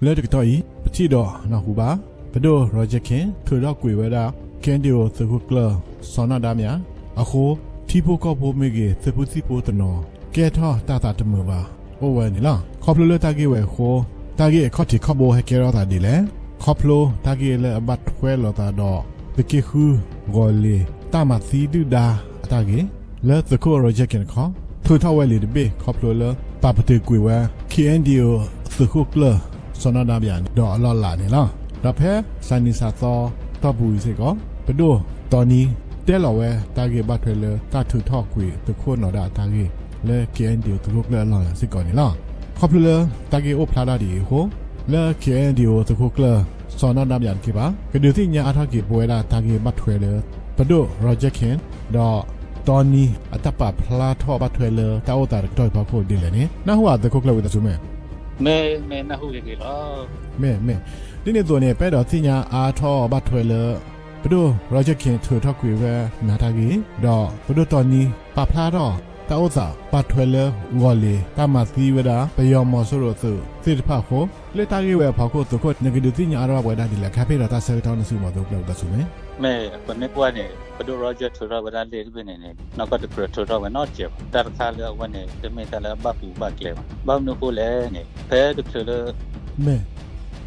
လၢတကတီၢ်အံၤ ပထံၣ်ဒီးနၢ်ဟူဘၣ် ပဒိၣ် Roger Khin ထုးထီၣ်ကွံာ်ဝဲဒၣ် K N D O သုးခိၣ်ကျၢၢ် စီၤနၢ်ဒါမၠးအဃိ ထံဖိကီၢ်ဖိမ့ၢ်ဂ့ၤ သုးဖိသံၣ်ဖိတနီၤ ကဲထီၣ်တၢ်သးတမုာ်ဘၣ် အိၣ်ဝဲန့ၣ်လီၤ. ခီဖျိလၢတၢ်ဂ့ၢ်ဝဲအဃိ တၢ်ဂ့ၢ်အခီၣ်ထံးခီၣ်ဘိဟဲကဲထီၣ်သးဒ်လဲၣ်. ခီဖျိတၢ်ဂ့ၢ်လၢအဘၣ်ထွဲလိာ်သးဒီး သုးက့ဃု ဂီၤလ့ၤ တၢ်မၤသံဒုၣ်ဒါအတၢ်ဂ့ၢ် လၢသုးခိၣ် Roger Khin တခီ ထုးထီၣ်ဝဲလံာ်တဘ့ၣ် ခီဖျိလၢ ပာ်ပတုာ်ကွံာ်ဝဲ K N D O သုးခိၣ်ကျၢၢ် စီၤနၢ်ဒါမၠး ဒီးအလီၢ်အလၤန့ၣ်လီၤ. ဒီးဖဲစးနံၤစးသီတီၢ်ပူၤအံၤစ့ၢ်ကီး ပဒိၣ်တီနံ တဲလီၤဝဲတၢ်ဂ့ၢ်ဘၣ်ထွဲလၢ တၢ်ထုးထီၣ်ကွံာ်သုးခိၣ်နီၢ်ဒါအတၢ်ဂ့ၢ် လၢ K N D O သုးခိၣ်ကျၢၢ်အလီၢ်စ့ၢ်ကီးန့ၣ်လီၤ. ခီဖျိလၢတၢ်ဂ့ၢ်အိၣ်ဖျါထီၣ်ဒ်အံၤအဃိ လၢ K N D O သုးခိၣ်ကျၢၢ် စီၤနၢ်ဒါမၠးတက့ၢ်ဘၣ် ကဒုးသ့ၣ်ညါအါထီၣ်က့ၤပဝဲဒၣ်တၢ်ဂ့ၢ်ဘၣ်ထွဲလၢ ပဒိၣ် Roger Khin ဒီးတီနံ အတၢ်ပာ်ဖျါထီၣ်ဘၣ်ထွဲလၢတၢ်အိၣ်သးတကတီၢ်အံၤဖီခိၣ်ဒ်လဲၣ်န့ၣ် နၢ်ဟူဧါ သုးခိၣ်ကျၢၢ်ဝံသးစူၤ မ့ၢ် မ့ၢ်နၢ်ဟူဂ့ၤဂ့ၤလီၤ. မ့ၢ် မ့ၢ် ဒ်န့ၣ်အသိးန့ၣ် ပအဲၣ်ဒိးသ့ၣ်ညါအါထီၣ်ဘၣ်ထွဲလၢ ပဒိၣ် Roger Khin ထုးထီၣ်ကွံာ်ဝဲနၤတၢ်ဂ့ၢ် ဒီးပဒိၣ်တီနံ ပာ်ဖျါထီၣ် တၢ်အိၣ်သးဘၣ်ထွဲလၢဂီၤလ့ၤ တၢ်မၤသံဝဲဒၣ် ပယီၤမီၤစိရိၤသုးသ့ၣ်တဖၣ်အဃိ လၢတၢ်ဂ့ၢ်ဝဲအဖီခိၣ် သုးခိၣ် နကဒုးသ့ၣ်ညါအါထီၣ်ဘၣ်ပဝဲဒၣ်ဒ်လဲၣ် ကဟဲဖ့ၣ်ဒီးတၢ်ဆၢကတီၢ်နစုမီၤ သုးခိၣ်ကျၢၢ်ဝံသးစူၤမ့ၢ် မ့ၢ် ပမ့ၢ်ကွၢ်န့ၣ် ပဒိၣ် Roger ထုးထီၣ်ဝဲဒၣ်လံာ်တဘ့ၣ်န့ၣ်န့ၣ် နီၢ်ကီၢ်တကြၢးထုးထီၣ်ဝဲနီတစဲးဘၣ်. တၢ်တခါလၢအဝဲန့ၣ် တမ့ၢ်တၢ်လၢအဘၣ်ပူၤဘၣ်ကျဲဘၣ်. ဘၣ်မနုၤအဃိလဲၣ်န့ၣ် ဖဲတချုးလၢ မ့ၢ်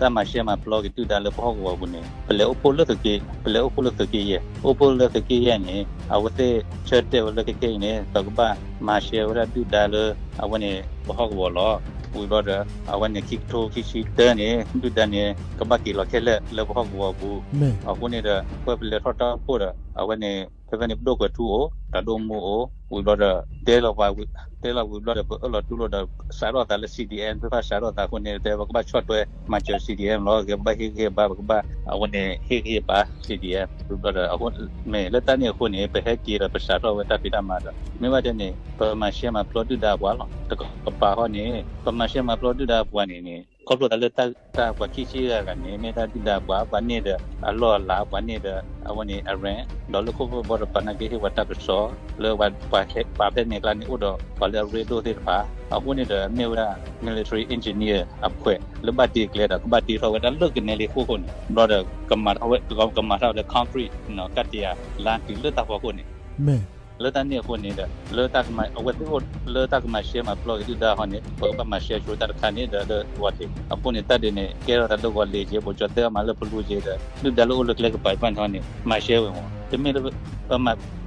တၢ်မၤရှဲမၤပျီက့ၤဒုၣ်ဒါလၢပဟီၣ်ကဝီၤပူၤန့ၣ် ပလဲၤအိၣ်ဖှိၣ်လၢသုးက့ ပလဲၤအိၣ်ဖှိၣ်လၢသုးက့ယဲၢ်, အိၣ်ဖှိၣ်လၢသုးက့ယဲၢ်န့ၣ် အဝဲသ့ၣ်ဆၢတဲာ်ဝဲလၢခဲကဲအံၤန့ၣ် ပကဘၣ်မၤရှဲဝဲဒၣ်ဒုၣ်ဒါလၢ အဝဲန့ၣ် ပဟီၣ်ကဝီၤလီၤ. ဝံၤဘျီဒီး အဝဲန့ၣ် ခံကထိခံဆံတၢန့ၣ် ဒုၣ်ဒါန့ၣ် ကဘၣ်က့ၤလီၤခဲလၢာ်လၢပဟီၣ်ကဝီၤပူၤ. အဃိန့ၣ်ဒီး ပှၤပလဲၤထီၣ်တၢ်အိၣ်ဖှိၣ်ဒီး အဝဲန့ၣ် ဖဲဖဲန့ၣ် ပဒိၣ်ကွဲးထူအိၣ် တၢ်ဒိၣ်မူအိၣ် ဝံၤဘျီဒီး တဲလီၤပှၤဝံၤ တဲလီၤဝံၤဘျီဒီး ပအၢၣ်လီၤတူၢ်လိာ်ဒီး စးထီၣ်သးလၢ C D M သ့ၣ်တဖၣ် စးထီၣ်သးအဃိန့ၣ် တဲပကဘၣ်ဆီၣ်ထွဲ မၤစၢၤ C D M လီၤ. ကဘၣ်ဟ့ၣ်ဂံၢ်ဟ့ၣ်ဘါ ပကဘၣ် အဝဲန့ၣ် ဟ့ၣ်ဂံၢ်ဟ့ၣ်ဘါ C D M ဝံၤဘျီဒီး အဃိ မ့ၢ်လၢတၢ်န့ၣ်အဃိန့ၣ် ပဟဲက့ၤဒီးပစးထီၣ်ဝဲတၢ်ဖံးတၢ်မၤဒီး မ့ၢ်ဘၣ်တဲန့ၣ် ပမၤရှဲမၤပျီဒုၣ်ဒါပှၤလီၤ. တကပၤဃီန့ၣ် ပမၤရှဲမၤပျီဒုၣ်ဒါပှၤန့ၣ်န့ၣ် ခီဖျိသးလၢတၢ်ပှၤခံဆံဂၤဂၤန့ၣ် မ့ၢ်တၢ်ဒုၣ်ဒါပှၤ ပှၤန့ၢ်ဒီးအလီၢ်အလၤ ပှၤန့ၢ်ဒီး အဝဲန့ၣ် အရ့ ဒီးလၢခိၣ်ဖၢဘီတဖၣ်နာ်က့ဟ့ၣ်ပှၤတၢ်ကစီၣ် လၢပှၤဟဲပာ်ဖဲန့ၣ်အကျါန့ၣ် အိၣ်ဒီးပှၤလၢအရ့ဒိၣ်သ့ၣ်တဖၣ် အဃိန့ၣ်ဒီးမ့ၢ်ဝဲဒၣ် military engineer အဖှဲးလၢဘၣ်တ့ကျဲဒီး ကဘၣ်တ့ထီၣ်ဝဲဒၣ်လၢကနဲလံဃိဃိန့ၣ် ဘျီဒီး ကမၤထီၣ်ဝဲ ကမၤထီၣ်ဝဲလၢ concrete ကတၢၢ်လါတုၤလၢတၢ်ဖီခိၣ်န့ၣ် မ့ၢ် လၢတၢ်န့ၣ်အဃိန့ၣ်ဒီး လၢတၢ်ကမၤ အဝဲသ့ၣ်အိၣ်လၢတၢ်ကမၤရှဲမၤပျီက့ၤဒုၣ်ဒါဟီန့ၣ် ပကဘၣ်မၤရှဲဆိတၢ်တခါန့ၣ်ဒီးလၢဂီၤလ့ၤ အဃိန့ၣ် တၢ်ဒုးန့ၣ် ကဲထီၣ်သးလၢဂီၤလ့ၤက့ၤ ပကၠီၤသၢမၤလၢပလူက့ၤဒီး ဒုၣ်ဒါလၢအိၣ်လၢကျဲကပၤတဖၣ်န့ၣ်ဟီန့ၣ် မၤရှဲဝဲမး တမ့ၢ်လၢ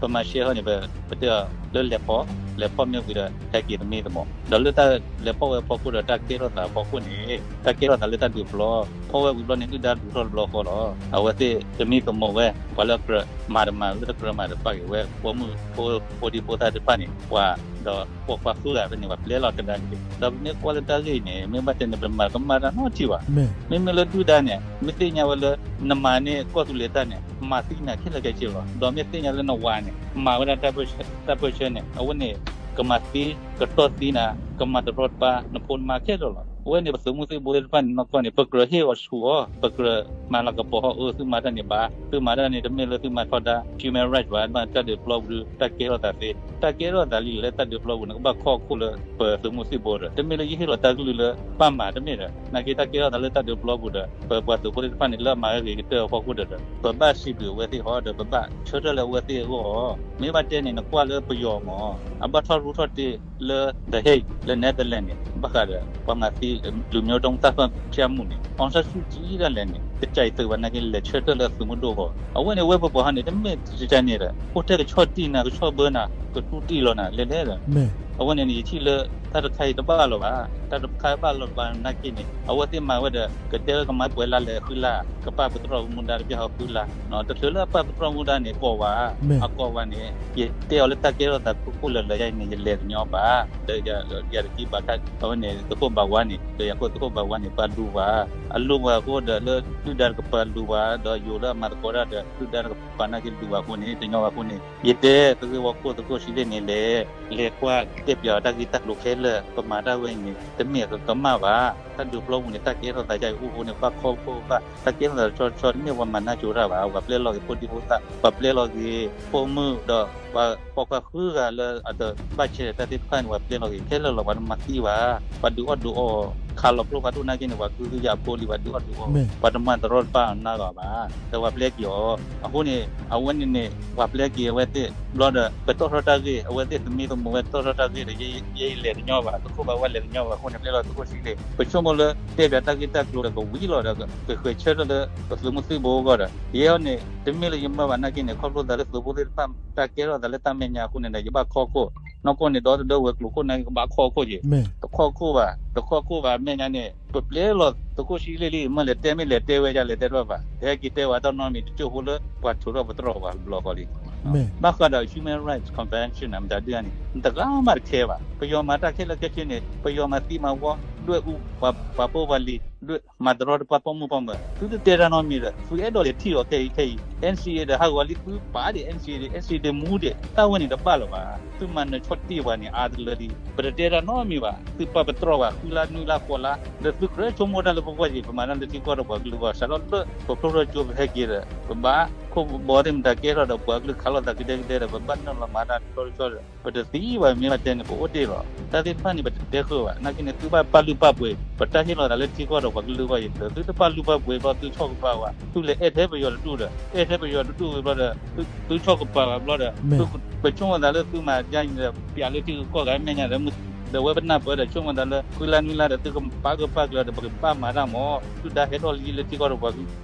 ပမၤရှဲဟီန့ၣ် ပတဲအီၤလၢလဲၤဖီၣ် လဲၤဖီၣ်မ့ၢ်ဝံၤဒီး ဟဲက့ၤသမံသမိး ဒီးလၢတၢ်လဲၤဖီၣ်ဝဲအဖီခိၣ်ဒီးတၢ်ကဲထီၣ်သးအဖီခိၣ်န့ၣ် တၢ်ကဲထီၣ်သးလၢတၢ်ဒုးပျီ ဖီၣ်ဝဲဝံၤဘျီန့ၣ် ဒုၣ်ဒါဒုးထီၣ်တဘျီဃီလီၤ. အဝဲသ့ၣ်တမံသမိးဝဲ ပှၤလၢအကြၢးမၤတမၤလၢတကြၢးမၤတဖၣ်က့ၤဝဲ ပိာ်မုၣ်ဖိ ဖိဒံဖိသၣ်တဖၣ်န့ၣ် ပှၤဒီးပိာ်ခွါဃုဂၤဖဲန့ၣ် ပှၤပျဲလီၤကဒါက့ၤ ဒီးပမ့ၢ်ကွၢ်လၢတၢ်ဂ့ၢ်အံၤန့ၣ် မ့ၢ်ဘၣ်တဲန့ၣ် ပမၤကမၣ်တၢ်နီတထံၣ်ဘၣ်. မ့မ့ၢ်လၢဒုၣ်ဒါန့ၣ် မ့ၢ်သ့ၣ်ညါဝဲလၢ နမၤန့ၢ်ကီၢ်သူလ့ၤတၢ်န့ၣ် မၤသံနၤခဲလၢာ်ခဲဆ့လီၤ. ဒီးမ့ၢ်သ့ၣ်ညါလၢနဝၤန့ၣ် မၤဝဲဒၣ်တၢ်ပၢၢ်ဆၢန့ၣ် အဝဲန့ၣ် ကမၤသံ ကတီၢ်သံနၤ ကမၤတရီတပါ နဖိနမါခဲလၢာ်လီၤ. အဝဲန့ၣ် ပသုးမုၢ်သံၣ်ဘိသ့ၣ်တဖၣ်န့ၣ် နီၢ်ကီၢ်န့ၣ် ပကြၢးဟ့ၣ်အီၤဆူၣ်အီၤ ပကြၢးမၤလၤကပီၤဟီၣ်အၢ သုမၤတၢ်န့ၣ်ဘၣ် သုမၤတၢ်န့ၣ် တမ့ၢ်လၢသုမၤထီဒါ human rights ဘၣ် တၢ်ဒုးပျီပူၤဒီး တၢ်ကဲထီၣ်သးသ့ တၢ်ကဲထီၣ်သးလံလၢတၢ်ဒုးပျီပူၤန့ၣ် ကဘၣ်ခီၣ်ခိၣ်လၢပသုးမုၢ်သံၣ်ဘိဒီး တမ့ၢ်လၢယဟ့ၣ်လီၤတၢ်ကလုၢ်လၢ ဘၣ်မၤတမ့ၢ်ဒီး နာ်က့တၢ်ကဲထီၣ်သးလၢတၢ်ဒုးပျီပူၤဒီး ပပှၤသုးဖိသ့ၣ်တဖၣ်န့ၣ် လၢအမၤဝဲဂ့ၤကတၢၢ်အဖီခိၣ်ဒီး ပဘၣ်စံးဘျုးအဝဲသ့ၣ်ဟီဒီး ပဘၣ်ဆၢထၢၣ်လၢအဝဲသ့ၣ်အဂီၢ်အီၤ မ့ၢ်ဘၣ်တဲန့ၣ် နကွၢ်လၢပယီၤမး အဘၣ်ထီၣ်ရူၢ်ထီၣ်တ့ၢ်လၢ The Hague လၢ Netherlands န့ၣ် ဘၣ်ဃးဒီး ပှၤမၤသံ လူမျိုးတုံးသတ်ဖြတ်မှုန့ၣ် အောင်ဆန်းစုကြည်ဒၣ်လဲာ်န့ၣ် တကးအံၤသုးဘၣ်နာ်က့ လဲၤဆၢထၢၣ်လၢအသုးမုၢ်ဒိၣ်အဂီၢ် အဝဲန့ၣ် ဝဲပပှၤဟီန့ၣ် တမ့ၢ်တကးန့ၣ်ဒီး အိၣ်ထဲကဆီၣ်တံၢ်နၤ ကဆီၣ်ဘၢနၤ ကထူတံၢ်လီၤနၤ လဲၤလဲၣ်ဒီး အဝဲန့ၣ်န့ၣ် ယထံၣ်လၢ တၢ်တခါအံၤတဘၣ်လီၤဘၣ်, တၢ်တခါဘၣ်လီၤဘၣ်နာ်က့န့ၣ် အဝဲသ့ၣ်မၤဝဲဒီး ကတဲဝဲကမၤပှဲၤလါလဲၤဃုလါ, ကပာ်ပသရၣ်မူဒါတဘျီဃီဃုလါ, တချုးလၢအပာ်ပသရၣ်မူဒါန့ၣ် ကိးဝဲ, အကိးဝဲန့ၣ် ယတဲအီၤလၢတၢ်ကဲထီၣ်သးခိၣ်လၢာ်လၢာ်ယါအံၤန့ၣ် ယလဲၤတညီဘၣ်, ဒီးယတကံဘၣ်ခါ အဝဲန့ၣ် သုးခိၣ်ဘၣ်ဝါန့ၣ် ဒီးယၤခိၣ်သုးခိၣ်ဘၣ်ဝါန့ၣ် ပာ်လူၤဝဲ, အလူၤဝဲအဃိဒီးလၢဒုၣ်ဒါတကပၤလူၤဝဲ, ဒီးယိၤလၢအမၤသကိးတၢ်ဒီး ဒုၣ်ဒါတကပၤနာ်က့လူၤဝဲအဃိန့ၣ် တညီဝဲအဃိန့ၣ် ယတဲ သုးဂ့ၢ်ဝီခိၣ်သုးခိၣ်ဆံးသ့ၣ်န့ၣ်လဲၣ် လဲၤကွၢ်တဲပၠးတၢ်ဂ့ၢ်တၢ်ကျိၤခဲလၢာ် ပမၤတၢ်ဝဲအံၤန့ၣ် တမ့ၢ်အကမၣ်ဘၣ်, တၢ်ဒုးပျီပူၤန့ၣ် တၢ်ကဲထီၣ်သးယါအံၤအိၣ်အဃိန့ၣ် ဘၣ်ခီဖျိဘၣ် တၢ်ကဲထီၣ်သးတဆီတဆီ တမ့ၢ်ပှၤမၤနၢ်ကၠိတၢ်ဘၣ်, ပှၤပျဲလီၤက့ၤဖိဒံဖိသၣ်, ပှၤပျဲလီၤက့ၤ ပိာ်မုၣ်ဒီး ပှၤပိာ်ခွါဃုဂၤလၢအတဘၣ်ဆဲးတၢ်သ့ၣ်တဖၣ်န့ၣ် ပှၤပျဲလီၤက့ၤခဲလၢာ်လီၤ, ပှၤတမၤသံဘၣ်, ပှၤဒုးအီၣ်ဒုးအီအီၤ ခးလီၤဖျိပှၤတအိၣ်နာ်က့န့ၣ် ပှၤဃုသုယၤဖိလံ ပှၤဒုးအီၣ်ဒုးအီ ပှၤတမၤတရီတပါအီၤနၤဂီၤဘၣ် ဒီးပှၤပျဲက့ၤအီၤ အဃိန့ၣ် အဝဲန့ၣ်န့ၣ် ပှၤပျဲက့ၤအဝဲသ့ၣ် ဘျီဒီး ကတီၢ်ထီၣ်တၢ်ဂ့ၢ် အဝဲသ့ၣ်သမံသမိးဝဲတီၢ်ထီၣ်တၢ်ဂ့ၢ်ဒီး ယဲယလဲၤတညီဘၣ် သုးခိၣ်ဘၣ်ဝဲလဲၤတညီဘၣ် အဃိန့ၣ် ပျဲလီၤသုးခိၣ်ဆံလ့ၣ် ပဆိကမိၣ်လၢ တဲပၠးတၢ်ဂ့ၢ်တၢ်ကျိၤဒီးကဝံၤလီၤဒီး ကဃဲၤဆၢထၢၣ်လၢပသုးမုၢ်သံၣ်ဘိအဂီၢ်ဒီး ယဲအီၤန့ၣ် တမ့ၢ်လၢယမၢဘၣ်နာ်က့န့ၣ် ခီဖျိသးလၢသုးဖိသ့ၣ်တဖၣ် တၢ်ကဲထီၣ်သးလၢတၢ်မဲာ်ညါအဃိန့ၣ်ဒီး ယဘၣ်ခီခိၣ် နီၢ်ကီၢ်န့ၣ် ဒီတဒၢဝဲၤကျိၤခိၣ်နာ်က့ ကဘၣ်ခီခိၣ်က့ၤ တခီခိၣ်ဘၣ် တခီခိၣ်ဘၣ် မဲာ်ညါန့ၣ် ပပျဲလီၤသုးခိၣ်ဆံလ့ၣ်လံ မ့ၢ်လဲၤတဲမ့ၢ်လဲၤတဲဝဲဒ်လဲၤတဲတဘၣ်ဘၣ် ဟဲက့ၤတဲဝဲတၢ်နီတမံၤ တကၠိၢ်ဖိလၢပှၤထုးထီၣ်ပတြီၢ်ပှၤဘျီဃီလံ ဘၣ်ဃးဒီး Human Rights Convention န့ၣ် မတၤဒုန့ၣ် နတဂၤမးတခဲဘၣ် ပယီၤမၤတၢ်ခဲလၢာ်ခဲဆ့န့ၣ် ပယီၤမၤသံမၤဝီ ဒွဲၣ်အူ ပှၤဖိပှၤလံၤ ဒွဲၣ်မၤတရီတပါပိာ်မုၣ်ပိာ်မၢၤ သုတတဲတၢ်နီတမံၤဒီး သုအဲၣ်ဒိးလဲၤထံၣ်အီၤခဲအံၤခဲအံၤ NCA ဒီးဟးဂီၤလံ သုပာ်ဒံး NCA ဒံး NCA ဒံးမူဒံး တၢ်ဝဲန့ၣ်တဘၣ်လၢၤဘၣ် သုမၤနၢၤဆီၣ်တံၢ်ပှၤန့ၣ် အါတလၢလံ ပတတဲတၢ်နီတမံၤဘၣ် သုပာ်ပတြီၢ်ပှၤ ဃုလါနွံလါဃိးလါ ဒီးသုကြၢးဆိကမိၣ်တၢ်လၢပဂီၢ်က့ၤ ပမၤတၢ်လၢထံကီၢ်ဒီးပှၤကလုာ်အဂီၢ် စးထီၣ်လၢပဖျိထီၣ်ကၠိပဟဲက့ၤဒီး ပဘၣ်ခိၣ်ဘီသ့ၣ်မတၤကဲထီၣ်ဒီး ပှၤကလုာ်ခးလိာ်သးကဒဲကဒဲဒီး ပဘၣ်နုာ်လီၤမၤတၢ်တဆီတဆီဒီး ပတသံဘၣ်မ့ၢ်ဘၣ်တဲန့ၣ် ပအိၣ်တ့ၢ်လီၤ တၢ်သ့ၣ်တဖၣ်န့ၣ် ပတတဲဃုာ်ဘၣ် နာ်က့န့ၣ် သုဘၣ်ပာ်လုၢ်ပာ်ပှ့ၤ ပတၢ်ဟ့ၣ်လီၤသးလၢထံကီၢ်ဒီးပှၤကလုာ်အဂီၢ်အံၤဒီး သုတပာ်လုၢ်ပာ်ပှ့ၤဘျီ သုဆီၣ်ကပၤဝဲ သုလဲၤအဲၣ်ထဲပယီၤတဒူၣ်ဒီး အဲၣ်ထဲပယီၤတဒူၣ်ဝံၤဘျီဒီး သုဆီၣ်ကပၤဝဲဘျီဒီး ပဆိကမိၣ်သးလၢသုမၤဒ်အံၤဒီး ပၠးလၢထံဂုၤကီၢ်ဂၤမဲာ်ညါဒီး ဒီးဝဲပနၢ်ပၢၢ်ဒီး ဆိကမိၣ်သးလၢ ဃုလါနွံလါဒီး သုကပာ်ကပာ်ကျၢၤဒီး ပကဘၣ်မၤတၢ်မး ဒုၣ်ဒါဟဲထီၣ်လံလၢထံကီၢ်ဒီးပှၤ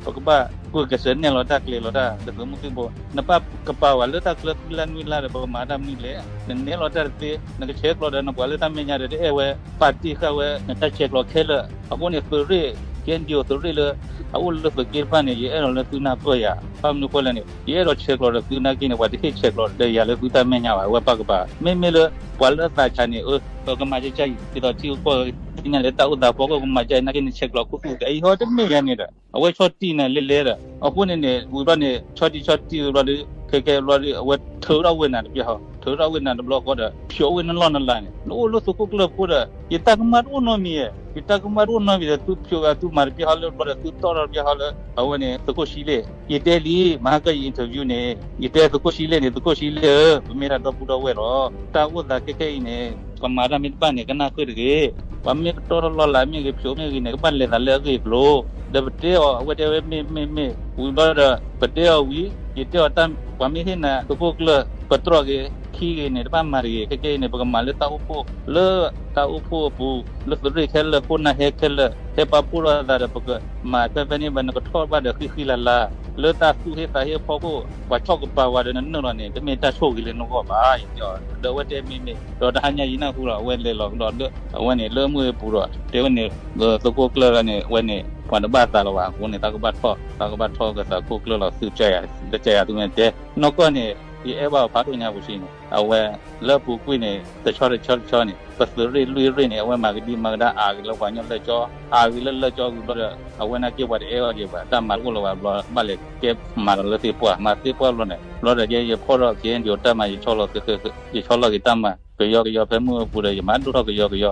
ပကဘၣ်ကွၢ်ကစၢၤနဲၣ်လီၤတၢ်ကျဲၤလီၤတၢ် ဒီးသုးမုၢ်သံၣ်ဘိ နပာ်ကပၤဝဲလၢတၢ်ကျၢၤဃုလါနွံလါဒီး ပကမၤတၢ်မနုၤလဲၣ် နနဲၣ်လီၤတၢ်တသ့ နကဆဲးကျိးဒီးနပှၤလၢတၢ်မဲာ်ညါဒီး တအဲၣ်ဝဲပာ်တ့ၢ်ဃာ်ဝဲ နတၢ်ဆဲးကျိးခဲလၢာ် အဃိန့ၣ် သုးရ့ၣ် ကဲဒံးအိၣ်သုးရ့ၣ်လၢ အအိၣ်လၢသုးက့တဖၣ်န့ၣ် ယအဲၣ်ဒိးလၢသုနၢ်ပၢၢ်ယၤ ဘၣ်မနုၤဃိလဲၣ်န့ၣ် ယအဲၣ်ဒိးဆဲးကျိးဒီးသုနာ်က့န့ၣ် ပှၤတဟ့ၣ်ဆဲးကျိးဒီးယၤလၢသုတၢ်မဲာ်ညါဘၣ် အဝဲပာ်ကပၤ မ့မ့ၢ်လၢ ပှၤလၢအသးဆးန့ၣ် အကမၤကၢကၢအံၤ ဒ်သိးထံဂုၤကီၢ်ဂၤ သ့ၣ်ညါလၢတၢ်အိၣ်သးဖီခိၣ်ကမၤကၢအံၤနာ်က့န့ၣ် ဆဲးကျိးခိၣ်သူၣ်ကဲအံၤဟီတမ့ၢ်ယါန့ၣ်ဒီး အဝဲဆီၣ်တံၢ်နၤလဲၤလဲၤဒီး အဃိန့ၣ်န့ၣ် ဝံၤဘျီန့ၣ် ဆီၣ်တံၢ်ဆီၣ်တံၢ်ဝံၤဘျီဒီး ခဲကဲဘျီဒီး အဝဲထုးထီၣ်ဝဲနၤတပျၢ်ဟီ ထုးထီၣ်ဝဲနၤတဘျီဃီဒီး ဖျိးဝဲနလီၢ်နလၤန့ၣ် နအိၣ်လၢသုးခိၣ်ကျၢၢ်ဖိဒီး ယတၢ်ကမၣ်တအိၣ်နီတမံၤဧါ ယတၢ်ကမၣ်တအိၣ်နီတမံၤဒီး သုဖျိးဝဲသုမၤတပျၢ်ဟီလၢဘျီဒီး သုတီၣ်ထီၣ်တပျၢ်ဟီလၢ အဝဲန့ၣ် သုးခိၣ်ဆံလ့ၣ် ယတဲလံ မဟါကၢယ interview န့ၣ် ယတဲသုးခိၣ်ဆံလ့ၣ်န့ၣ် သုးခိၣ်ဆံလ့ၣ်ဧၢ ပမ့ၢ်ဒၣ်ဒီပုၢ်ဒီဝဲၢ်လီၤ တၢ်အိၣ်သးခဲခဲအံၤန့ၣ် ပမၤတၢ်မ့ၢ်တဘၣ်န့ၣ် ကနၣ်ဃုာ်တဂ့ၤ ပှၤမ့ၢ်ကတီၢ်ထီၣ်လီၤလးမ့ၢ်ဂ့ၤ ဖျိးမ့ၢ်ဂ့ၤန့ၣ် ကဘၣ်လဲၤသးလၢအဂ့ၢ်အကျိၤ ဒီးပတဲအီၤ အဝဲတဲဝဲမ့ၢ်မ့ၢ်မ့ၢ် ဝံၤဘျီဒီး ပတဲအီၤဝံၤ ယတဲအီၤတၢ် ပှၤမ့ၢ်ဟ့ၣ်နၤ သုးခိၣ်ကျၢၢ် ပတြီၢ်ဂ့ၤ ခံဂ့ၤန့ၣ် တဘၣ်မၤတဂ့ၤ ခဲကဲအံၤန့ၣ် ပကမၤလၢတၢ်အိၣ်ဖှိၣ် လၢတၢ်အိၣ်ဖှိၣ်အပူၤ လၢသုးရ့ၣ်ခဲလၢာ် ခိၣ်နၢ်ဟဲခဲလၢာ် ဟဲပာ်ဖှိၣ်ထီၣ်သးဒီး ပကမၤဖဲဖဲန့ၣ်ဘၣ် နကထီၣ်ဘၣ်ဒီးဃံဃံလၤလၤ လၢတၢ်သူၣ်ဟ့သးဟ့အဖီခိၣ် ပှၤဆီၣ်ကပၤဝဲဒီးနနုာ်လီၤန့ၣ် တမ့ၢ်တၢ်ဆိၣ်ဂ့ၤလၢနဂီၢ်ဘၣ် ယတဲအီၤ ဒီးအဝဲတဲမ့ၢ်မ့ၢ် ဒီးတဟါညါယနၢ်ဟူလီၤ အဝဲလဲၤလီၤကဒီးလၢ အဝဲန့ၣ် လၢမုၢ်အပူၤဒီး တဲဝဲန့ၣ် သုးခိၣ်ကျၢၢ်န့ၣ် အဝဲန့ၣ် ပှၤတဘၣ်သးလၢၤဘၣ် အဃိန့ၣ် တၢ်ကဘၣ်ထီၣ် တၢ်ကဘၣ်ထီၣ်က့ၤသးခိၣ်ကျၢၢ်လီၤ သုကစၢ်ယၤ တကစၢ်ယၤသုမ့ၢ်တဲ နီၢ်ကီၢ်န့ၣ် ယအဲၣ်ဘၣ်အီၤဖးဒိၣ်ညါပူၤစံးန့ၣ် အဝဲလၢအပူၤကွံာ်န့ၣ် တဆီတဆီတဆီန့ၣ် ပသုးရ့ၣ်လွံၢ်ရ့ၣ်န့ၣ် အဝဲမၤကဒံမၤကဒါအါဂ့ၤလၢပှၤကညီလၢကၠီ အါဂ့ၤလၢလၢကၠီဝံၤဘျီဒီး အဝဲနာ်က့ပှၤတအဲၣ်အီၤက့ၤဘၣ် တၢ်မၤတအိၣ်လၢၤဘၣ်ဘျီ ဘၣ်လဲၤကဲမၤဒီးလၢသ့ၣ်ပှၢ် မၤသ့ၣ်ပှၢ်ဘျီန့ၣ် ဘျီဒီးယဲယဖီၣ်ထီၣ်က့ၤဒံးတၢ်မၤ ယဆီလီၤက့ၤတၢ်မၤ ပယီၤကယီဖဲမုၢ်အပူၤဒီး ယမၤဒိၣ်ထီၣ်ကယီကယီ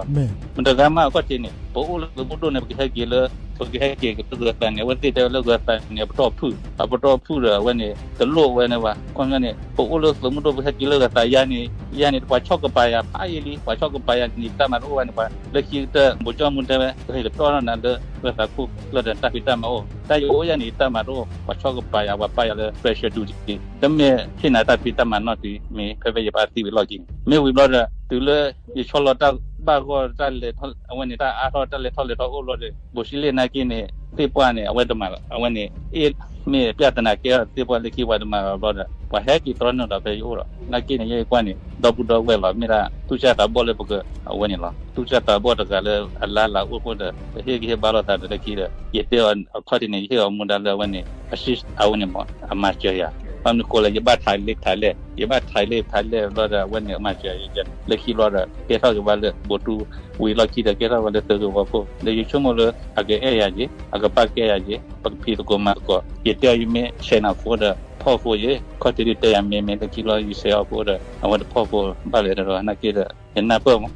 မတဂၤမးအခီၣ်ထံးန့ၣ် ပအိၣ်လၢသုးမုၢ်ဒိၣ်န့ၣ် ပကဟဲက့ၤလၢ ပကဟဲက့ၤလၢဂၢၤသးန့ၣ် အဝဲသ့ၣ်တဲဝဲလၢဂၢၤသးန့ၣ် အပတီၢ်ဖုၣ် အပတီၢ်ဖုၣ်ဒီးအဝဲန့ၣ် တလိၣ်ဝဲန့ၣ်ဘၣ် ခီပညီန့ၣ် ပအိၣ်လၢသုးမုၢ်ဒိၣ် ပဟဲက့ၤလၢဂၢၤသးယါန့ၣ် ယါန့ၣ် ပှၤဆီၣ်ကပၤယၤဖးယံာ်လံ ပှၤဆီၣ်ကပၤယၤန့ၣ် တၢ်မၤတအိၣ်ဘၣ်န့ၣ် ပှၤလၢခံကတၢၢ် ဘိးကၠီမူတဲဝဲ ကဟ့ၣ်ကတီၢ်ထီၣ်နၤလၢဂၢၤသးခိၣ်ကျၢၢ်ဒီးတၢ်ဖံးတၢ်မၤအိၣ် တၢ်ယအိၣ်ယါန့ၣ် တၢ်မၤတအိၣ် ပှၤဆီၣ်ကပၤယၤ ပှၤပာ်ယၤလၢ special duty တမ့ၢ်ဟ့ၣ်နၤတၢ်ဖံးတၢ်မၤနီတမံၤ မ့ၢ်ဖဲဖဲယပၢ်သံဝံၤလီၢ်ခံန့ၣ် မ့ၢ်ဝံၤဘျီဒီး တုၤလၢ ယဆီလီၤတၢ်ဘၣ်ဂီၢ်တၢ်လဲၤထီၣ် အဝဲန့ၣ် တၢ်အါထီၣ်တၢ်လဲၤထီၣ်လဲၤထီၣ်အိၣ်ဘျီဒီး ဘိးစံလ့ၣ်နာ်က့န့ၣ် သ့ၣ်ပှၢ်န့ၣ် အဝဲတမၤလီၤ အဝဲန့ၣ် အ့ၣ် မ့ၢ်ပျၢ်သနာ်က့ သ့ၣ်ပှၢ်လၢခံပှၤတမၤလီၤဘျီဒီး ပှၤဟဲက့ၤတြီနုာ်ဒီးဖဲယအိၣ်ဒီး နာ်က့န့ၣ် ယဲယကွၢ်န့ၣ် ဒီပုၢ်ဒီဝဲၢ်လီၤ မ့ၢ်ဒၣ် သူၣ်စၢ်သးဘီၣ်လၢပက အဝဲန့ၣ်လီၤ သူၣ်စၢ်သးဘီၣ်တဂၤလၢအလါလၤအိၣ်ဃိဒီး ပဟ့ၣ်ဂံၢ်ဟ့ၣ်ဘါလိာ်သးဒီးလၢခံဒီး ယတဲအီၤအခီၣ်ထံးန့ၣ် ယဟ့ၣ်အီၤမူဒါလၢအဝဲန့ၣ် assist အဝဲန့ၣ်မ့ၢ် အမၤစၢၤယၤ ဘၣ်မနုၤဃိလဲၣ် ယဘၣ်ထးလ့ဖးလဲၢ် ယဘၣ်ထးလ့ဖးလဲၢ်ဘျီဒီး အဝဲန့ၣ် အမၤစၢၤယၤ လၢခံဘျီဒီး ကဲထီၣ်က့ၤဘၣ်လၢ ဘိးတူ ဝံၤလီၢ်ခံဒီး ကဲထီၣ်ဝဲလၢသုးဂ့ၢ်ဝီဖိ ဒီးယဆိကမိၣ်လၢ အကအဲၣ်ယၤက့ၤ အကပာ်ကဲယၤက့ၤ ပကဖံးသကိးမၤသကိး ယတဲအီၤယမ့ၢ်ဆဲးနၤဖိဒီး ဖီၣ်ဃိယ့ၣ် ခီၣ်ထံးဒုးတဲယၤမ့ၢ်မ့ၢ်လၢခံဘျီ ယဆဲးအီၤဖိဒီး အဝဲတဖီၣ်ဃိဘၣ်လဲၣ်ဒီး နာ်က့ဒီး ယနၢ်ပၢၢ်မး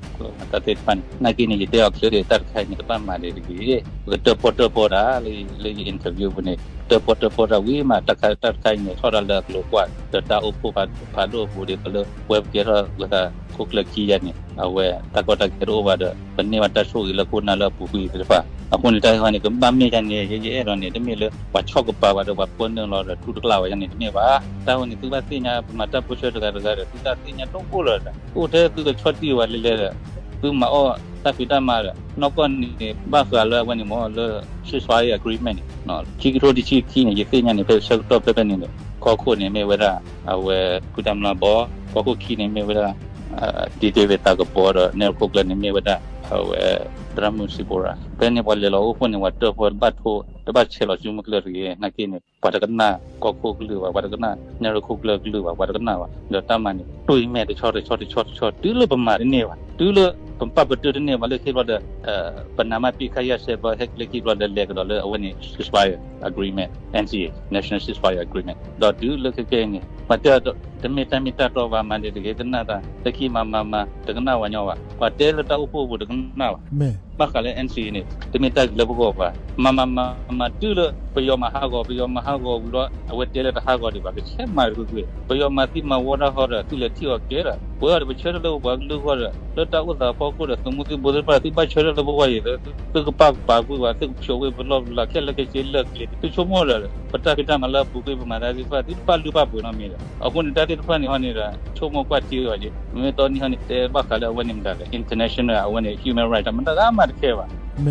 တၢ်သ့ၣ်တဖၣ်န့ၣ် နာ်က့န့ၣ် ယတဲအီၤချ့ဒီး တၢ်တခါအံၤန့ၣ် တဘၣ်မၤဒံးတဂ့ၤ ပကတၢၣ်ပီၣ်တၢၣ်ပီၣ်တၢ် လၢယ interview ပူၤန့ၣ် တၢၣ်ပီၣ်တၢၣ်ပီၣ်တၢ်ဝံၤမး တၢ်တခါအံၤန့ၣ် ထီၣ်တၢ်လၢအကျိၤကွၢ် ဒီးတၢ်အိၣ်ဖှိၣ်ဖးဒိၣ်အပူၤဒ်သိးလၢ ပဝဲပကဲထီၣ်ဝဲဒၣ် ခိၣ်ကျၢၢ်ခံယၤန့ၣ် အဝဲတၢ်ကီတၢ်ခဲတအိၣ်ဘၣ်ဒီး ပန့ၢ်ဘၣ်တၢ်ဆိၣ်ဂ့ၤလၢခိၣ်နၢ်လၢအပူၤကွံာ်သ့ၣ်တဖၣ်. အဃိန့ၣ် တၢ်ဂ့ၢ်န့ၣ် ကဘၣ်မ့ၢ်ယၤန့ၣ် ယအဲၣ်ဒိးန့ၣ် တမ့ၢ်လၢပှၤဆီၣ်ကပၤဝဲဒီးပှၤပၢနုာ်လီၤဒီးထူတကျၣ်ဝဲယၤန့ၣ် တမ့ၢ်ဘၣ်. တၢ်ဝဲန့ၣ် သုဘၣ်သ့ၣ်ညါ ပမၤတၢ်ပၢဆှၢတဂၤတဂၤဒီး သုတၢ်သ့ၣ်ညါတအိၣ်လၢၤဒီး အိၣ်ထဲသုကဆီၣ်တံၢ်ဝဲလဲၤလဲၤဒီး သုမၤအီၣ်တၢ်ဖံးတၢ်မၤဒီး နီၢ်ကီၢ်န့ၣ် ဘၣ်ဃးလၢအဝဲန့ၣ်မ့ၢ်လၢ ceasefire agreement န့ၣ် ခံကထိတဆံခံန့ၣ် ယသ့ၣ်ညါန့ၣ် ဖဲဆၢကတီၢ်ဖဲဖဲန့ၣ်ဒီး ကီၢ်ခိၣ်န့ၣ် မ့ၢ်ဝဲဒၣ် အဝဲ ဖုတၢ်မလါဘီ, ကီၢ်ခိၣ်ခံန့ၣ် မ့ၢ်ဝဲဒၣ် ဒံးဒ့ဝ့ၤသးကပီၤဒီး နဲၣ်ရခိၣ်ကျၢၢ်န့ၣ် မ့ၢ်ဝဲဒၣ် အဝဲ သရၣ်မုၣ်စံဖိရၤ. ဖဲန့ၣ်ပှၤလဲၤလီၤအိၣ်ဖှိၣ်န့ၣ် ပှၤတၢၢ်ဖိတဘၣ်ထိ တဘၣ်ဆဲးလီၤစုမုၢ်ကျၢၢ်တဂ့ၤ နာ်က့န့ၣ် ပှၤတကနၣ်ကီၢ်ခိၣ်ကလုၢ်ဘၣ်, ပှၤတကနၣ်နဲၣ်ရခိၣ်ကျၢၢ်ကလုၢ်ဘၣ်, ပှၤတကနၣ်ဘၣ်. ဒီးတၢ်မၤန့ၣ် တွံၢ်မဲာ်တဆီတဆီတဆီတဆီ တုၤလၢပမၤတန့ၢ်ဘၣ်, တုၤလၢပပာ်ပတုာ်တန့ၢ်ဘၣ်လၢခံဘျီဒီး ပနးမးပစ်ခတ်ရပ်စဲဘျီ ဟဲက့ၤလၢခံဘျီဒီး လဲၤကဒီးလၢအဝဲန့ၣ် ceasefire agreement, NCA, National Ceasefire Agreement ဒီးတုၤလၢခဲကဲအံၤန့ၣ် ပှၤတဲတမ့ၢ်တၢ်မ့ၢ်တၢ်တီဘၣ် မၤဒ်တဂ့ၤ တနာ်တၢ် လၢခံမၤမၤမၤ တကနၣ်ဝဲညီဘၣ်, ပှၤတဲလၢတၢ်အိၣ်ဖှိၣ်ပူၤတကနၣ်ဘၣ်. ဘၣ်ဃးလၢ NCA န့ၣ် တမ့ၢ်တၢ်ဂ့ၤလၢပဂီၢ်ဘၣ်, မၤမၤမၤမၤတုၤလၢ ပယီၤမၤဟးဂီၤ ပယီၤမၤဟးဂီၤဝံၤလီၤ အဝဲတဲလၢတဟးဂီၤဒံးဘၣ် ကဆဲးမၤတကွ့ၢ်ကွ့ၢ်, ပယီၤမၤသံမၤဝီတၢ်ဃီဒီး သုလဲၤထံၣ်အီၤကဲဒီး ပဝဲအံၤဒီးပဆၢထၢၣ်လၢပပှၤကလုာ်အဂီၢ်ဒီး လၢတၢ်အိၣ်သးဖီခိၣ်ဒီး သုးမုၢ်သံၣ်ဘိသ့ၣ်တဖၣ် သုဘၣ်ဆၢထၢၣ်လၢပဂီၢ်အံၤဒီး သုကပာ်ကပာ်ကွံာ်ဘၣ် သုကဖျိးကွံာ်ပလီၢ်ပလီၢ်ခဲလၢာ်ခဲဆ့လၢကျဲ သုဆိကမိၣ်ဒီး ပတၢ်ဖံးတၢ်မၤလၢအပူၤကွံာ် ပမၤတၢ်သ့ၣ်တဖၣ် သုတပာ်လုၢ်ပာ်ပှ့ၤနီတမံၤဒီး အဃိန့ၣ် တၢ်သ့ၣ်တဖၣ်န့ၣ်ဟီန့ၣ်ဒီး ဆိကမိၣ်ကွၢ်ထံအီၤက့ၤ မ့မ့ၢ်တနံၤဟီန့ၣ် တဲဘၣ်ဃးလၢအဝဲန့ၣ်မတၤလဲၣ် international အဝဲန့ၣ် human rights မတၤဂၤမးတခဲဘၣ်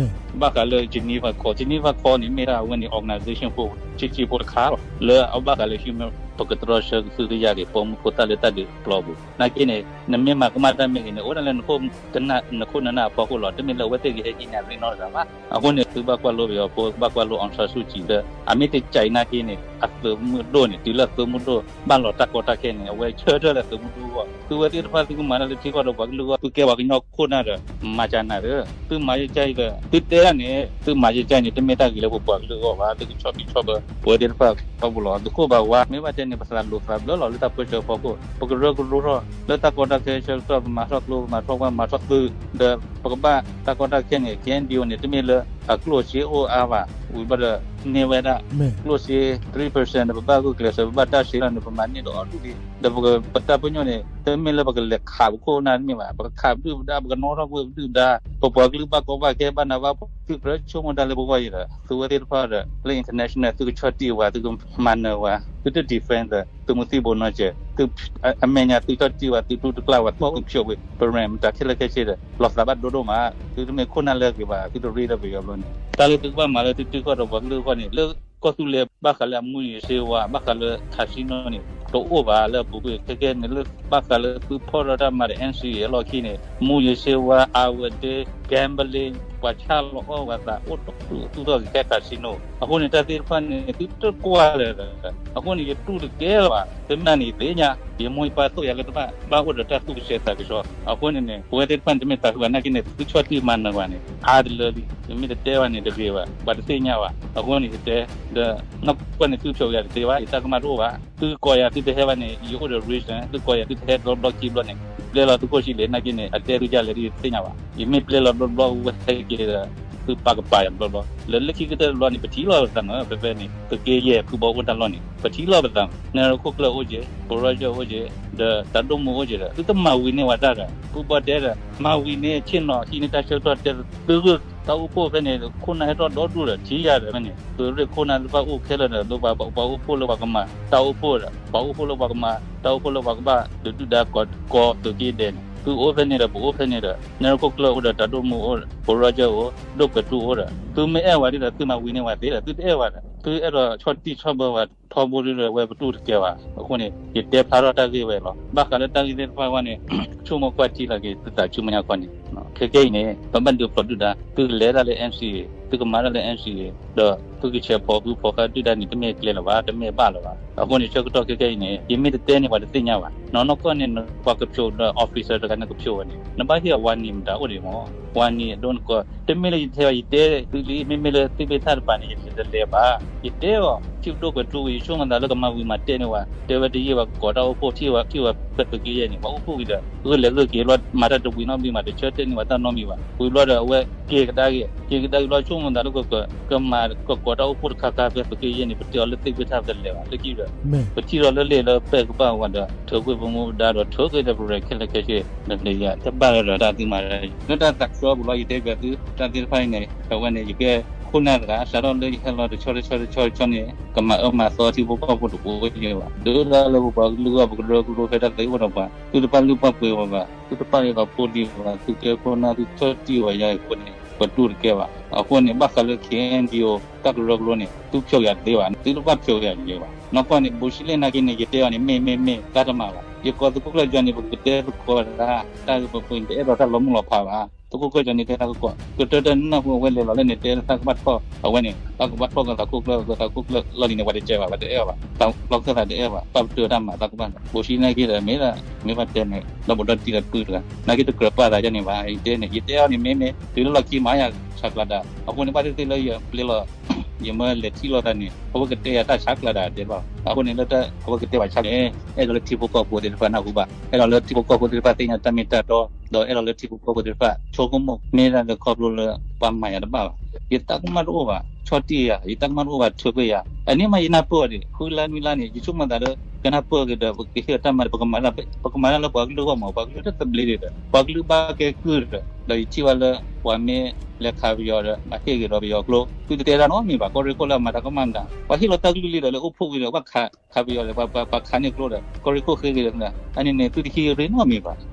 ဘၣ်ဃးလၢ Geneva Convention, Geneva Convention န့ၣ် မ့ၢ်ဒၣ်အဝဲန့ၣ် organization ဖိ ဆံးဆံးဖိတခါလီၤ လၢအဘၣ်ဃးလၢ human ပကတြီဆၢကသုကယၢ်က့ၤ ပိာ်မုၣ်ဖိသၣ်လၢတၢ်ဒုးပျီပူၤ နာ်က့န့ၣ် နမ့ၢ်မၤကမၣ်တၢ်မ့ၢ်ဂ့ၤန့ၣ် အိၣ်ဒၣ်လၢ နခိၣ်နနၢ်အဖီခိၣ်လီၤ တမ့ၢ်လၢအဝဲသ့ၣ်ကဟဲဟံးန့ၢ်အရ့နီတဂၤဘၣ်. အဃိန့ၣ် သုဘၣ်ကွၢ်လိပယီၤဖိ ဘၣ်ကွၢ်လိ အောင်ဆန်းစုကြည် လၢ အမ့ၢ်တကးအံၤနာ်က့န့ၣ် အသုးမုၢ်ဒိၣ်န့ၣ် တုၤလၢအသုးမုၢ်ဒိၣ် ဘၣ်လီၤတၢ်ကီတၢ်ခဲန့ၣ် အဝဲဆၢထၢၣ်လၢသုးမုၢ်ဒိၣ်အဂီၢ် သုဝဲသ့ၣ်တဖၣ်သုကမၤတၢ်လၢထံကီၢ်ဒီးပှၤကလုာ်အဂီၢ် သုကဲပှၤကညီခိၣ်နၢ်ဒီး မၤကနၤဒီး သုမၤယကဲအံၤဒီး သုတဲဒၣ်န့ၣ် သုမၤယကဲအံၤန့ၣ် တမ့ၢ်တၢ်ဂ့ၤလၢပပှၤကလုာ်အဂီၢ်ဘၣ် သုကဆီၣ်ဘံၣ်ဆီၣ်ဘၢ ပဝဲသ့ၣ်တဖၣ်ထီဘိလီၤ သုးခိၣ်ဘၣ်ဝါ မ့ၢ်ဘၣ်တဲန့ၣ် ပသးလိၤသးဘျၢလီၤလၢတၢ်ပၢဆှၢဖီခိၣ် ပကရၢကရိထီၣ် လၢတၢ်ကီတၢ်ခဲဆၢကတီၢ် ပမၤထီၣ်ကျိ ပမၤထီၣ်ဝါ မၤထီၣ်သုး ဒီးပကဘၣ်တၢ်ကီတၢ်ခဲန့ၣ် KNDO န့ၣ် တမ့ၢ်လၢအကျိၣ်စ့အိၣ်အါဘၣ် ဝံၤဘျီဒီး န့ၢ်ဝဲဒၣ် ကျိၣ်စ့ three percent ဒီး ပဘၣ်ဂုာ်ကျဲးစၢး ပဘၣ်တၢ်စ့လီၤန့ၣ် ပမၤန့ၢ်ဒီးအီၤဒ်လံ ဒီးပတၢ်ပညိၣ်န့ၣ် တမ့ၢ်လၢပကလဲၤခးပခိၣ်ပနၢ်တမ့ၢ်ဘၣ် ပကခးပဒုၣ်ပဒါ ပကနီၣ်ထီၣ်ကွံာ်ပဒုၣ်ပဒါ ပပှၤကလုာ်ဘၣ်ကီဘၣ်ခဲဘၣ်နးဘၣ်ဖှီၣ် သုကြၢးဆိကမိၣ်တၢ်လၢပဂီၢ်အံၤဒီး သုဝဲသ့ၣ်တဖၣ်ဒီး လၢ international သုကဆီၣ်တံၢ်ဝဲ သုကမၤနၢၤဝဲ သုတ defend ဒီး သုးမုၢ်သံၣ်ဘိနီတစဲး သု အမဲာ်ညါသုဆီၣ်တံၢ်ဝဲ သုထူတကျၣ်ဝဲ သုဖျိးဝဲ ပရၢမတၤခဲလၢာ်ခဲဆ့ဒီး လီၤသးဘၣ်ဒိဒိၣ်မး သုတမ့ၢ်ခိၣ်နၢ်လၢအဂ့ၤဘၣ် သုတရ့ဒီးပယီၤဘျီန့ၣ် တၢ်လၢသုကဘၣ်မၤလၢသုထံကီၢ်ဒီးပှၤကလုာ်အဂီၢ်န့ၣ် လၢကီၢ်သူလ့ၤဘၣ်ဃးလၢအမူယံၤစ့ဝါ ဘၣ်ဃးလၢ casino န့ၣ် တအိၣ်ဘၣ်လၢအပူၤကွံာ် ခဲကဲန့ၣ်လၢဘၣ်ဃးလၢသုဖီၣ်ထီၣ်တၢ်မၤဒီး NCA အလီၢ်ခံန့ၣ် မူယံၤစ့ဝါ အဝဲဒၣ် gambling ပှၤဆါလီၤအီၣ်ပှၤသးအိၣ်တီ သူၣ်ထီၣ်က့ၤခဲ casino အဃိန့ၣ် တၢ်သ့ၣ်တဖၣ်န့ၣ် သုတကွၢ်လၢၤဒီး အဃိန့ၣ် ယတူၢ်တကဲလၢၤဘၣ် တမ့ၢ်န့ၣ်သ့ၣ်ညါ ယမိၢ်ယပၢ်သိၣ်ယၤလၢတဘၣ် ဘၣ်အိၣ်ဒီးတၢ်သူၣ်ကဆှီသးကဆှီ အဃိန့ၣ်န့ၣ် ပဝဲသ့ၣ်တဖၣ်န့ၣ် တမ့ၢ်သးဃုာ်ဘၣ်နာ်က့န့ၣ် သုဆီၣ်တံၢ်မၤနၢၤပှၤန့ၣ် အါတလၢလံ ယမ့ၢ်တတဲဘၣ်န့ၣ် တဂ့ၤဘၣ် ပှၤတသ့ၣ်ညါဘၣ် အဃိန့ၣ် ယတဲ ဒီး နီၢ်ကီၢ်န့ၣ် သုဖျိးယၤတသ့ဘၣ် ယတၢ်ကမၣ်တအိၣ်ဘၣ် သုကိးယၤ သုတဟဲဘၣ်န့ၣ် ယအိၣ်ဒီး reason သုကိးယၤ သုတဟဲတဘျီခံဘျီန့ၣ် ပျဲလီၤသုခိၣ်ဆံးလဲၣ် နာ်က့န့ၣ် အတဲသုဒ်လဲၣ် ယတသ့ၣ်ညါဘၣ် ယမ့ၢ်ပျဲလီၤတဘျီဘျီဝဲဟဲက့ၤဒီး သုပာ်ကပၤယၤတဘျီဘျီ လၢလၢခံကတၢၢ်တဘျီန့ၣ် ပထံၣ်လီၤပသးမး ဖဲဖဲန့ၣ် သုးက့ယဲၢ်ဖုဘီအိၣ်တၢ်လီၢ်န့ၣ် ပထံၣ်လီၤပသးမး နဲၣ်ရခိၣ်ကျၢၢ်အိၣ်က့ၤ ပရၢကၢၢ်အိၣ်က့ၤ ဒီးတၢ်ဒိၣ်မူအိၣ်က့ၤဒီး သုတမၤဝံၤန့ၢ်ဝဲတၢ်ဒီး ဖုဘီတဲဒီး မၤဝံၤန့ၢ်ဆ့ၣ်နီၤဟံးန့ၢ်တၢ်ဆၢကတီၢ်တဲ သုဂုာ်တၢ်အိၣ်ဖှိၣ်ဖဲန့ၣ် ခိၣ်နၢ်ဟဲထီၣ်ဒီဒူၣ်ဒီး ထံၣ်ယၤဒီးဖဲန့ၣ် သုးရ့ၣ်ခိၣ်နၢ်သ့ၣ်တဖၣ်အိၣ်ခဲလၢာ်ဒီး လၢပှၤအိၣ်ဖှိၣ်လၢပှၤကမၤတၢ်အိၣ်ဖှိၣ်ဒီး ပှၤအိၣ်ဖှိၣ်လၢပှၤကမၤတၢ်အိၣ်ဖှိၣ်လၢပှၤကဘၣ်ဒုးဒုၣ်ဒါကီးသုးက့ဒဲးန့ၣ် သုအိၣ်ဖဲန့ၣ်ဒီး ပအိၣ်ဖဲန့ၣ်ဒီး နဲၣ်ရခိၣ်ကျၢၢ်အိၣ်ဒီးတၢ်ဒိၣ်မူအိၣ် ပရၢကၢၢ်အိၣ် ဒိၣ်ကွဲးတူၢ်အိၣ်ဒီး သုမ့ၢ်အဲၣ်ဝဲဒ်ဒီး သုမၤဝံၤန့ၢ်ဝဲသ့ဒီး သုတအဲၣ်ဝဲဒီး သုအဲၣ်ဒိးဆီၣ်တံၢ်ဆီၣ်ဘၢဝဲ ထီဘိဒ်ဒီး ဝဲပတူၢ်တကဲဘၣ် အဃိန့ၣ် ယတဲဖျါထီၣ်တၢ်ဂ့ၢ်ဝဲလီၤ. ဘၣ်ဃးလၢတၢ်ဂ့ၢ်သ့ၣ်တဖၣ်အဂီၢ်န့ၣ် ဆိကမိၣ်ကွၢ်ထံလီၤက့ၤ သုသးဆူမဲာ်ညါခီန့ၣ် ခဲကဲအံၤန့ၣ် ပဘၣ်ဒုးဖျိးဒုၣ်ဒါ သုကလဲၤတၢ်လၢ NCA သုကမၤတၢ်လၢ NCA ဒီးသုကဆဲးဖီၣ်ဖုဖီၣ်ဃာ်ဒုၣ်ဒါန့ၣ် တမ့ၢ်ကျဲလၢၤဘၣ် တမ့ၢ်ဘၣ်လၢၤဘၣ်. အဃိန့ၣ် ဆၢကတီၢ်ခဲကဲအံၤန့ၣ် ယမ့ၢ်တတဲန့ၣ် ပှၤတသ့ၣ်ညါဘၣ်. နီၢ်နီၢ်ကီၢ်န့ၣ် ပှၤကဖျိးဒီး officer တဂၤန့ၣ်ကဖျိးဝဲန့ၣ် နဘၣ်ဟ့ၣ်အဝၤနံၤမတၤအိၣ်ဒံးမး ဝၤနံၤအဒိနကီၢ် တမ့ၢ်လၢယတဲဘၣ် ယတဲသုလံ မ့မ့ၢ်လၢသုမ့ၢ်သ့ၣ်တဖၣ်တပၤန့ၣ် ယတလဲၤဘၣ်. ယတဲအီၤ ထံၣ်ပဒိၣ်ကွဲးထူဝံၤ ယဆိကမိၣ်သးလၢကမၤဝံၤမၤတဲာ်န့ၢ်ဝဲ တဲဝဲတယံာ်ဘၣ် ကကိးတၢ်အိၣ်ဖှိၣ် ထံၣ်ဝဲထံၣ်ဝဲဖဲသုးက့ယဲၢ်န့ၣ် ပှၤအိၣ်ဖှိၣ်ဝံၤဒီး ဂုာ်လဲၤဂုာ်က့ၤဘျီမၤတၢ်တဝံၤနီတဘျီမး တဆၢတဲာ်န့ၢ်ဝဲတၢ်နီတမံၤဘၣ်. ဝံၤဘျီဒီးအဝဲက့ၤကဒါက့ၤ က့ၤကဒါက့ၤဘျီ ဆိကမိၣ်သးလၢကကမၤ ကီၢ်ကီၢ်တၢ်အိၣ်ဖှိၣ်တခါခါဖဲသုးက့ယဲၢ်န့ၣ် ပတဲအီၤလၢသ့ၣ်ဘ့ၣ်ထၣ်ပတလဲၤဘၣ် လၢခံဒီး ပထံၣ်ထီၣ်လၢလ့ၣ်လၢပဲၢ်ကဘၣ်ဝဲဒီး ထုးကွံာ်ပမူပဒါဒီး ထုးကွံာ်ဒီးပရဲၣ်ခဲလၢာ်ခဲဆ့ နပျဲယၤတဘၣ်လၢဒီးတၢ်သံမၤ လၢတၢ်သးဆှီပူၤလီၤ ယတဲပၠးသု တၢ်သ့ၣ်တဖၣ်အံၤန့ၣ် အဝဲန့ၣ် ယကဲခိၣ်နၢ်တဂၤ စးထီၣ်လၢယဟဲလီၤတဆီတဆီတဆီတဆီန့ၣ် ကမၤအၢမၤသီထံဖိကီၢ်ဖိတဘိယဲဘၣ် ဒုးဒၣ်လၢပပှၤကလုာ်အဂီၢ် ပကရၢကရိဖဲတၢ်သ့အိၣ်ဒီးပှၤ သုတပာ်လုၢ်ပာ်ပှ့ၤဝဲဘၣ် သုတပာ်ယဲၤပှၤဖိဒံးဘၣ် သုကဲခိၣ်နၢ် သုဆီၣ်တံၢ်ဝဲယၤအဃိန့ၣ် ပတူၢ်တကဲဘၣ် အဃိန့ၣ် ဘၣ်ဃးလၢ ခ့ၣ်အဲၣ်ယူၣ် တၢ်ကရၢကရိန့ၣ် သုဖျိးယၤတသ့ဘၣ် သုတဘၣ်ဖျိးယၤယဲဘၣ် နီၢ်ကီၢ်န့ၣ် ဘိးၡံလ့ၣ်နာ်က့န့ၣ် ယတဲအီၤန့ၣ် မ့ၢ်မ့ၢ်မ့ၢ် တၢ်တမၤဘၣ် ယကိးသုးခိၣ်ကျၢၢ်ကၠီန့ၣ် ပကတဲသကိးဒၣ် တၢ်ဂ့ၢ်ပပှ့ၤန့ၣ် တအဲၣ်ဒိးတၢ်လီၤမုၢ်လီၤဖးဘၣ် သုးခိၣ်ကျၢၢ်ကၠီန့ၣ် တဲတၢ်ကကိး ကတၢၢ်တၢ်နၢ်ဟူအဝဲလဲၤလီၤလၢန့ၣ် တဲလၢသးကဘၣ်ထီၣ် အဝဲန့ၣ် သးကဘၣ်ထီၣ်ကသးခိၣ်ကျၢၢ် ကသးခိၣ်ကျၢၢ်လီၢ်လံၤန့ၣ် ပှၤတကဲဘၣ် ပှၤတအဲၣ်ဘၣ် သးလီၢ်ခၢၣ်သးတအဲၣ်ဘၣ် ပာ်ပတုာ်တၢ်မၤသးကဘၣ်န့ၣ် ဘိးၡံနာ်က့ဒီး မ့ၢ်ဒၣ် မ့ၢ်ဘၣ်တဲန့ၣ် ဒီးဘိးဒီတံၢ်ဒီးပုၢ်တဂၤ နာ်က့တကြၢးပာ်သးယါန့ၣ်ဘၣ် ယတဲန့ၣ် ယတဲအီၤန့ၣ် မ့မ့ၢ် တုၤလၢလီၢ်ခံမၤယၤဆးကျးဒၣ် အဃိန့ၣ် ဘၣ်သ့ၣ်သ့ၣ်လၢယပျဲလီၤ ယမၢလဲၤထံၣ်လိာ်သးန့ၣ် အဝဲကတဲယၤတၢ်ဆးကျးဒၣ်တဲဘၣ် အဃိန့ၣ်လၢတၢ် အဝဲကတဲဘၣ်ဆးန့ၣ် အဲၣ်ဒိးလၢထံဖိကီၢ်ဖိသ့ၣ်တဖၣ်နၢ်ဟူဘၣ် အဲၣ်ဒိးလၢထံဖိကီၢ်ဖိသ့ၣ်တဖၣ်သ့ၣ်ညါတၢ်မ့ၢ်တၢ်တီ ဒီးအဲၣ်ဒိးလၢထံဖိကီၢ်ဖိသ့ၣ်တဖၣ် ဆိကမိၣ် မ့ၢ်ဒၣ်လၢခီဖျိလၢ ပှၤမၤယၤတဘၣ်ဘၣ် ယတၢ်ကမၣ်တအိၣ်ဘၣ် ဆီၣ်တံၢ်ယၤ ယတၢ်ကမၣ်တအိၣ်ဘၣ် ထုးကွံာ်ယၤ အန့ၣ်မးယနၢ်ပၢၢ်အီၤဒံး ဃုလါနွံလါန့ၣ် ယဆိကမိၣ်သးလၢ ကနၢ်ပၢၢ်က့ၤဒီး ပကဟ့ၣ်အီၤတၢ်မၤဒီး ပကမၤတၢ်လၢပှၤကလုာ်အဂီၢ်မး ပှၤကလုာ်တသဘျ့ဒံးဒီး ပှၤကလုာ်ဘၣ်ကဲကုၢ်ဒီး ဒီးယထံၣ်ဘၣ်လၢ ပှၤမ့ၢ်လဲၤခးပယီၤဒီး ဘၣ်ဟ့ၣ်က့ၤဒီးပယီၤကျိ သုတတဲတၢ်နီတမံၤဘၣ် ကီၢ်ရ့ၣ်ခိၣ်လၢအမၤတၢ်ကမၣ်မတၤ ပှၤဟ့ၣ်လီၤတၢ်ကလုၢ်လံဒီး လၢအိၣ်ဖှိၣ်ဝံၤဒီး ဘၣ်ခး ခးပယီၤဒီး ပှၤခးန့ၢ်ကျိဒီး ကီၢ်ရ့ၣ်ခိၣ်ဃ့က့ၤဒီး အန့ၣ်န့ၣ် သုတဟံးရ့နီတမံၤဘၣ် သုတ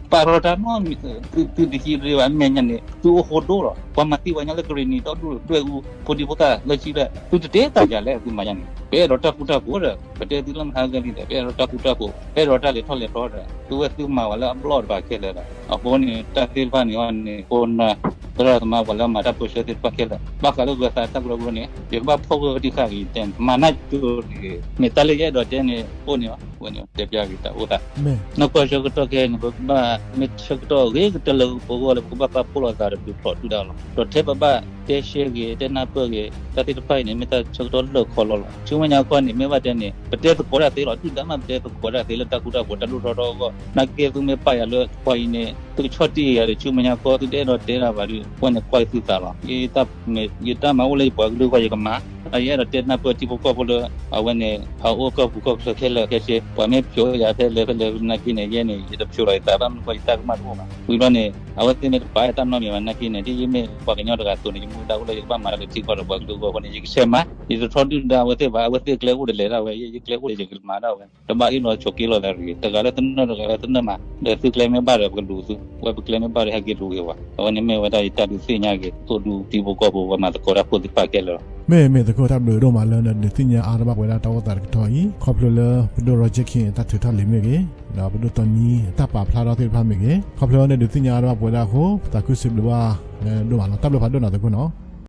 ပာ်ထီၣ်တၢ်နီတမံၤ သုတဟံးရ့ဘၣ် အမဲာ်ညါန့ၣ် သုအိၣ်ဃိဒိၣ်လီၤ ပှၤမၤသံပှၤညီလၢကရ့ၣ်နံၤဒီဒူၣ် ဒွဲၣ်အူ ဖိဒံဖိသၣ်လၢခံဒီး သုတတဲတၢ်ယၤလဲၣ် သုမၤယါန့ၣ် ပအဲၣ်ဒိးတၢ်ဃူတၢ်ဖိးဒီး ပတဲသုလၢမဟါဂၤလံဒီး ပအဲၣ်ဒိးတၢ်ဃူတၢ်ဖိး ပအဲၣ်ဒိးတၢ်လဲၤထီၣ်လဲၤထီဒီး သုဝဲသုမၤဝဲလၢအဘျီၣ်တဖၣ်ခဲလၢာ်ဒီး အဃိန့ၣ် တၢ်သ့ၣ်တဖၣ်န့ၣ်အီၤန့ၣ် ခိၣ်နၢ် သရၣ်သမါပှၤလၢအမၤတၢ်ပၢဆှၢသ့ၣ်တဖၣ်ခဲလၢာ် ဘၣ်ဃးလၢဂဲၤသးတၢ်ကရၢကရိန့ၣ် ယကဘၣ်ဖီၣ်ဂၢၢ်တံၢ်ဃာ်က့ၤယတဲန့ၣ် မၤနၢ်ကၠိတဂ့ၤ မ့ၢ်တၢ်လၢယအဲၣ်ဒိးတဲန့ၣ် အိၣ်န့ၣ်အီၤ ဝဲန့ၣ်တဲပျးက့ၤတၢ်အိၣ်သး နီၢ်ကီၢ်ဆၢကတီၢ်ခဲအံၤန့ၣ် ပကဘၣ်မ့ၢ်ဆၢကတီၢ်ဂ့ၤကတၢၢ်လၢပဂီၢ်လၢပကဘၣ်ပာ်ဖှိၣ်လိာ်သးဒီးဒုးဖျိးဒုၣ်ဒါလီၤ ဒီးထဲပဘၣ်တဲရှဲဂ့ၤ တဲနၢ်ပၢၢ်ဂ့ၤ တၢ်သ့ၣ်တဖၣ်အံၤန့ၣ် မ့ၢ်တၢ်ဆၢကတီၢ်လၢာ်ခီလီၤလီၤ ဆူမဲာ်ညါခီန့ၣ် မ့ၢ်ဘၣ်တဲန့ၣ် ပတဲသကိးတၢ်သ့လီၤ ဒုၣ်ဒါမးပတဲသကိးတၢ်သ့လၢတၢ်ဃူတၢ်ဖိးတၢ်ဒိၣ်ထီၣ်ထီအဂီၢ် နာ်က့သုမ့ၢ်ပာ်ယၤလၢပှၤအံၤန့ၣ် သုကဆီၣ်တံၢ်ယၤဒီး ဆူမဲာ်ညါခီ သုတအဲၣ်ဒိးတဲတၢ်ဘၣ်ဒီး ဝဲန့ၣ်ကွၢ်သုသးလီၤ ယတၢ်မၤအိၣ်လၢယပှၤကလုာ်အဂီၢ်ယကမၤ ယအဲၣ်ဒိးတဲနၢ်ပၢၢ်ထံဖိကီၢ်ဖိလၢ အဝဲန့ၣ် ဟးအိၣ်ကီၢ်ပူၤကီၢ်ချၢခဲလၢာ်ခဲဆ့ ပှၤမ့ၢ်ဖျိးယၤဖဲလဲၣ်ဖဲလဲၣ်နာ်က့န့ၣ် ယဲန့ၣ် ယတဖျိးလီၤယသးဘၣ်မနုၤဃိ ယတၢ်ကမၣ်တအိၣ်ဘၣ် ဝံၤဘျီန့ၣ် အဝဲသ့ၣ်မ့ၢ်တပာ်ယၤတၢ်နီတမံၤဘၣ်နာ်က့န့ၣ် ဒ်ယမ့ၢ်ပှၤကညီတဂၤအသိးန့ၣ် ယမူဒါအိၣ်လၢယကဘၣ်မၤတၢ်လၢထံကီၢ်ဒီးပှၤကလုာ်အဂီၢ်အဃိန့ၣ် ယကဆဲးမၤ ယတထီဒုၣ်ဒါအဝဲသ့ၣ်ဘၣ် အဝဲသ့ၣ်ကျဲအိၣ်ဒီးလဲၤဒၣ်ဝဲ ယကျဲအိၣ်ဒီး ယကမၤဒၣ်ဝဲ တဘၣ်အ့ၣ်လိာ်ဆိးက့လိာ်သးတဂ့ၤ တဂၤလၢသနၢၣ်တဂၤလၢသနၢၣ်မး ဒီးသုကျဲမ့ၢ်ဘၣ်ဒီးပကလူၤသု ဝဲပကျဲမ့ၢ်ဘၣ်ဒီးဟဲက့ၤတဂ့ၤဝဲ အဝဲန့ၣ်မ့ၢ်ဝဲဒၣ်ယတၢ်ဒုးသ့ၣ်ညါက့ၤ သိၣ်ဒူထံဖိကီၢ်ဖိပှၤမၤသကိးတၢ်ဖိသ့ၣ်တဖၣ်ခဲလၢာ်လီၤ မ့ၢ်မ့ၢ်သုးခိၣ်တၢ်ဘျုးဒိၣ်မးလၢနဒုးသ့ၣ်ညါအါထီၣ်ဘၣ်ပဝဲဒၣ်တၢ်အိၣ်သးတကတီၢ်အံၤ ခီဖျိလၢပဒိၣ်ရီၤကၠ့ၣ်ခ့ၣ်တၢ်ထုးထီၣ်လံာ်မ့ၢ်ဂ့ၤ ဒီးပဒိၣ်တီနံတၢ်ပာ်ဖျါထီၣ်သ့ၣ်တဖၣ်မ့ၢ်ဂ့ၤ ခီဖျိလၢနဒုးသ့ၣ်ညါအါထီၣ်ဘၣ်ပဝဲဒၣ်အဃိ ပသးခုစံးဘျုးဘၣ်နဒိၣ်မးလီၤ တၢ်ဘျုးဖးဒိၣ်နီၤသုးခိၣ်နီၤ